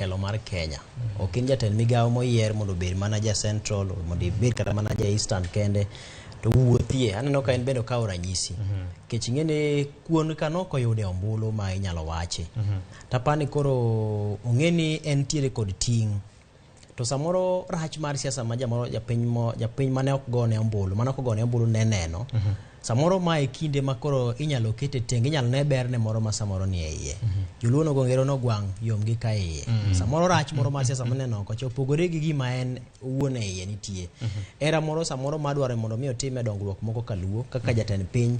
Telo mar Kenya. Ok in jatend migawo moyier mondo obed mana ja Central, mondo ibed kata mana ja Eastern kende, to wuothie. Aneno ka en bende okawo ranyisi. Nikech ing'e ni kuon ka nok oyude ombulu ma inyalo wachi. Tapani koro ong'e ni entiere kod ting'. To samoro rach mar siasa ma jamoro japiny mo japiny mane ok gone ombulu, mane ok ogone ombulu ne neno. Samoro ma e kinde ma koro inyalo kete tenge, inyalo ne berne moro ma samoro ni e iye. Joluo nogo ngero nogwang' yom gi ka iye. Samoro rach moro mar siasa maneno oko cha opogore gi gima en owuon e iye nitie. Era moro samoro madwaro mondo mi otime dongruok moko kaluo kaka jatend piny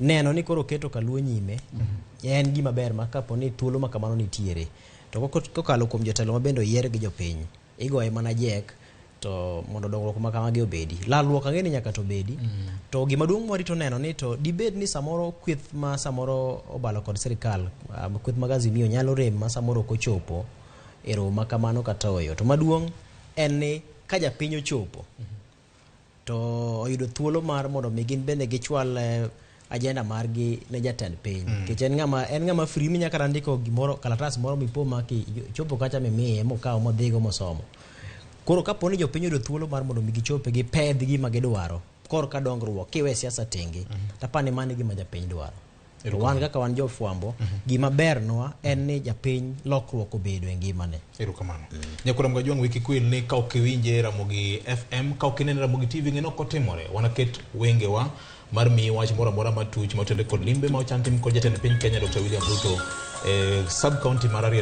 neno ni koro keto kaluo nyime en gima ber ma kapo ni thuolo ma kamano nitiere to kokalo kuom jotelo ma bende oyier gi jopiny igoye mana jek to mondo dongruok ma kamagi obedi. Lalruok ang'e ni nyaka to bedi. To gima duong' mwarito neno ni to dibed ni samoro kweth ma samoro obalo kod sirikal, kweth mag Azimio nyalo rem ma samoro ok ochopo e romo ma kamano kata oyo. To maduong' en ni ka japiny ochopo to oyudo thuolo mar mondo mi gin bende gichwal agenda margi ne jatend piny. Nikech en ng'ama free minya kata ndiko gimoro kalatas moro mipo ma kichopo kacha mimiye mokawo modhigo mosomo. Koro kapo ni jopiny oyudo thuolo mar mondo mi gichope gipedh gima gidwaro korka dongruok kiwe siasa tenge tapani mano e gima japiny dwaro. To wan kaka wan jofwambo gima bernwa en ni japiny lokruok obedo e ngimane. Erokamano. Nyakwar Mgajwang' wiki kwil ni ka ok iwinje Ramogi FM, ka ok inene Ramogi TV, ng'e ni ok otimore. Wanaket wengewa mar miyi wach moro amora matuch motenore kod limbe ma ochan tim kod jatend piny Kenya Dr. William Ruto e sub county mar Rarieda.